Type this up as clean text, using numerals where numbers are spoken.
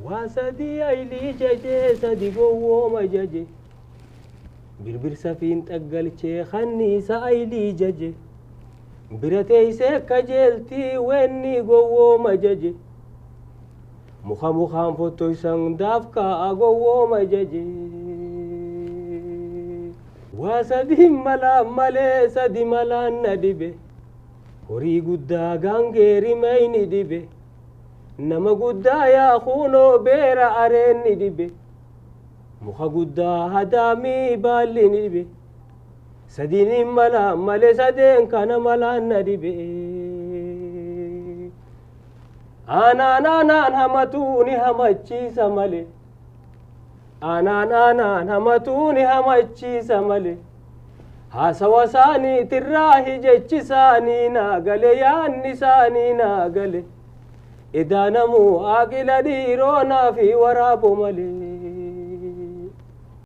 Waa sadii aylii jajee sadi gowwooma jaje. Birbirsa fiinxa galchee kanniisa aylii jaje. Bira teeysee kajeeltii weenni gowwooma jaje. Muka mukaan fottoysan daafkaa gowwooma jaje. Waa sadi malaan malee sadi malaan na dhibe. Horii guddaa gaangeeri mayni dhibe. Nama guddaa yaa kunoo beera areenni dhibe. Muka guddaa hadaamii baalli ni dhibe. Sadiin malaan malee sadeen kana malaan na dhibe. Aanaan aanaan hamatuu ni hamachiisa malee. Aanaan aanaan hamatuu ni hamachiisa malee. Haasawa isaaniitirraa jechi isaanii naa gale yaanni isaanii naa gale. Idaanamuu aqila dhiiroo naa fi waraabo malee.